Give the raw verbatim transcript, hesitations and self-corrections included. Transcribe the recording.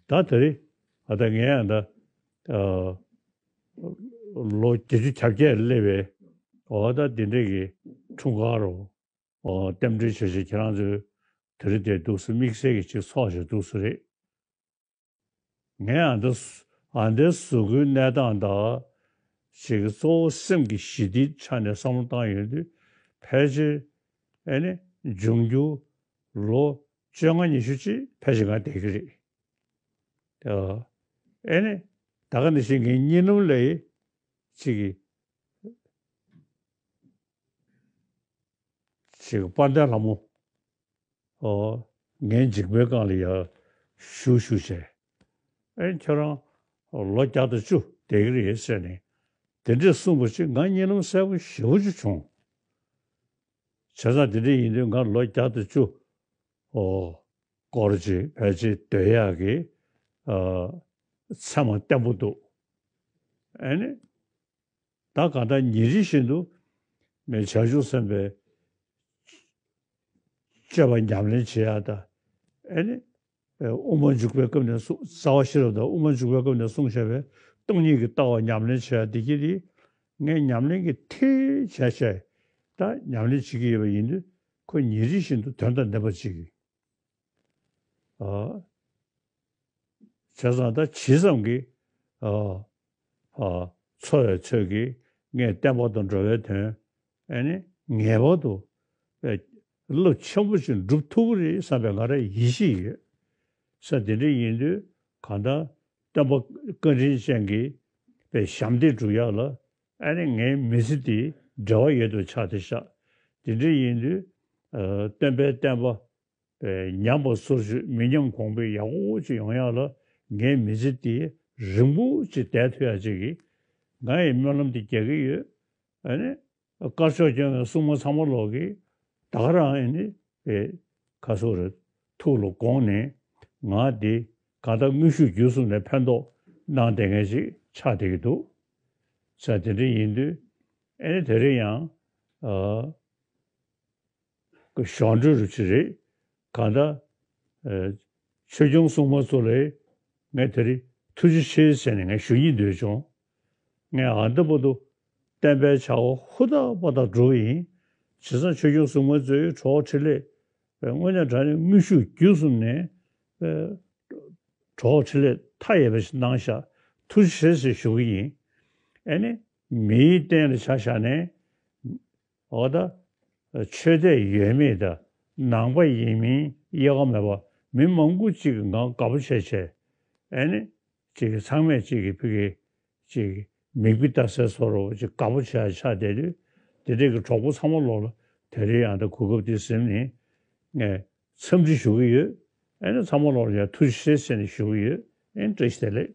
ད་དེ་རིང་ཨ་ད་ངས་ཨ་ད་ཨ་ལོ་བརྒྱད་ཅུ་གྱ་བརྒྱད་སླེབས་པའི་འོ་ད་འདི་འདྲས་ཀྱི་འཁྲུངས་སྐར་རོ། ཨོ་རྟེན་འབྲེལ་བྱེད་བྱེད་ཁྱེད་རང་ཚོས་དེ་རིང་དེ་འདུག་སེ་དམིགས་བསལ་གྱི་ཅིག་ཚོགས་བྱེད་འདུག་སེ་རེད། ངས་ཨ་འདི་ཨ་འདི་གཟུགས་པོའི་གནས་སྟངས་དང་ཅིག་གཙོ་བོ་སེམས་ཀྱི་ཞི་བདེའི་ཆ་ནས་བསམ་བློ་བཏང་ཡོང་དུས་ཕལ་ཆེར་ཨེ་ནི་འབྱུང་འགྱུར་ལོ་བཅོ་ལྔ་ཉི་ཤུ་ཅིག་ཕལ་ཆེར་ང་བསྡད་ཀྱི་རེད། ཨ་ཨེ་ནི་ད་ག་ནང་བཞིན་ངའི་གཉིད་ལམ་ལ་ཡི་ཅིག་གི་ཅིག་དཔལ་ལྡན་ལྷ་མོ། ཨོ། ངའི་མཇིང་པའི་སྒང་ལ་ཡར་བཞུགས་བཞུགས་བྱས། ཨེ་ཁྱོད་རང་ལོ་བརྒྱ་དང་བཅུ་བསྡད་ཀྱི་རེད་ཟེར་ནས། དེ་འདྲས་གསུངས་པ་ཅིག་ང་གཉིད་ལམ་གསལ་པོ་ཞེ་པོ་ཅིག་བྱུང་། བྱས་ཙང་དེ་འདྲས་ཡིན་དུས་ང་ལོ་བརྒྱ་དང་བཅུ། ཨོ། སྐོར་ཅིག་ཕལ་ཆེར་སྡོད་ཡག་གི་ཨ་ཚད་མ་བརྟན་པོ་འདུག་ཨེ་ནི། ད་གང་ལྟར་ཉིན་རེ་བཞིན་དུ་ངས་བྱང་ཆུབ་སེམས་དཔའི་སྤྱོད་པ་ཉམས་ལེན་བྱེད་ཡག་དང་། ཨེ་ནི། དབུ་མ་འཇུག་པའི་སྐབས་ནས་གསུངས། རྩ་བ་ཤེས་རབ་དང་དབུ་མ་འཇུག་པའི་སྐབས་ནས་གསུངས་བཞག་པའི་སྟོང་ཉིད་ཀྱི་ལྟ་བ་ཉམས་ལེན་བྱེད་ཡག་འདི་གྱིས་དེ་ངས་ཉམས་ལེན་གྱི་མཐིལ་བྱས་བྱས་ད་ཉམས་ལེན་བྱེད་ཀྱི་ཡོད་པ་ཡིན་དུས་ཁོ་ཉིན་རེ་བཞིན་དུ་དོན་དང་ལྡན་པ་ཅིག་ཨ། བྱས་ཙང་ད་ཇི་ཙམ་གྱིས་ཨ་ཨ་འཚོ་བའི་ཚོད་ཀྱིས་ངས་བསྟན་པ་དང་འགྲོ་བའི་དོན་ཨེ་ནི་ངེས་པར་དུ་ཨེ་རླབས་ཆེན་པོ་ཞིག་འགྲུབ་ཐུབ་ཀྱི་རེད་བསམ་པའི་ང་རང་ཡིད་ཆེས་ཡོད། ས་དེ་འདྲ་ཡིན་དུས་གང་ལྟར་སྟོན་པ་བཀའ་དྲིན་ཅན་གྱི་པའི་ཞབས་འདེགས་སྒྲུབ་ཡག་ལ་ཨེ་ནི་ངའི་མི་ཚེ་འདི་འབྲེལ་བ་ཡོད་དུ་ཆགས་ཏེ་ཤག་དེ་འདྲ་ཡིན་དུས་ཨ་སྟོན་པའི་བསྟན་པ། པའི་ཉམས་པ་སོར་ཆུད་མི་ཉམས་གོང་འཕེལ་ཡག་པོ་ཅིག་ཡོང་ཡག་ལ་ངའི་མི་ཚེ་འདི་རིང་པོ་ཅིག་བསྡད་ཐུབ་ཡག་ཅིག་གི་ང་ཡི་སྨོན་ལམ་འདི་རྒྱག་གི་ཡོད། ཨ་ནི་དཀར་ཕྱོགས་སྐྱོང་བའི་སྲུང་མ་ཚང་མ་ལོག་གི་ད་ག་རང་ཨ་ནི་པའི་ཁ་སོ་རེ་ཐུགས་ལ་དགོངས་ནས་ང་འདི་གང་ལྟར་དངོས་ཤུགས་བརྒྱུད་གསུམ་ནས་ཕན་ཐོགས་གནང་བསྡད་མཁན་ཅིག་ཆགས་བསྡད་ཀྱི་འདུག་ས་དེ་འདྲ་ཡིན་དུས་ཨ་ནི་དེ་རིང་ཡང་ཨ། གི་ཞོར་འཕྲོས་རུ་ཅི་རེད། གང་ལྟར། ཨ་ཆོས་སྐྱོང་སྲུང་མ་ཚོ་ལ་ངས་དེ་རིང་ཐུགས་རྗེ་ཆེ་ཟེར་ནས་ངས་ཞུ་སྙིང་འདོད་བྱུང་། ངས་ཨ་འདི་བར་དུ་བསྟན་པའི་བྱ་བ་ཧུར་ཐག་པ་ཐག་སྒྲུབ་ཡིན། བྱས་ཙང་ཆོས་སྐྱོང་སྲུང་མ་ཚོའི་གྲོགས་འཕྲིན་ལས་དངོས་གནས་དྲང་གནས་དངོས་ཤུགས་བརྒྱུད་གསུམ་ནས་གྲོགས་འཕྲིན་ལས་མཐའ་ཡས་པ་ཞིག་གནང་ཤག་ཐུགས་རྗེ་ཆེ་ཟེར་ཞུ་གི་ཡིན། ཨ་ནི་མིའི་རྟེན་ལ་ཆ་བཞག་ནས། འོ་ད། ཆོས་དད་ཡོད་མེད་དང་ནང་པ་ཡིན་མིན་དབྱེ་བ་མེད་པར་མི་མང་པོ་ཅིག་གིས་ང་དགའ་པོ་བྱས་བྱས། ཨེ་ནི། ཅིག་གིས་ཚང་མས་ཅིག་གིས་ཕ་གི་ཅིག་མིག་དཔེ་ལྟ་སའི་བཟོ་འདྲ་ཅིག་དགའ་པོ་བྱས་ཆགས་བསྡད་དུས། དེ་འདྲས་ཀྱི་གྲོགས་པོ་ཚང་མ་ལོག་ལ་དེ་རིང་ཡང་ད་གོ་སྐབས་དེ་ཟིན་ནས་ངས་འཚམས་འདྲི་ཞུ་གི་ཡོད། ཨེ་ནི་ཚང་མ་ལོག་ལ་ཡང་ཐུགས་རྗེ་ཆེ་ཟེར་ནས་ཞུ་གི་ཡོད། ཨེ་ནི་བཀྲ་ཤིས་བདེ་ལེགས།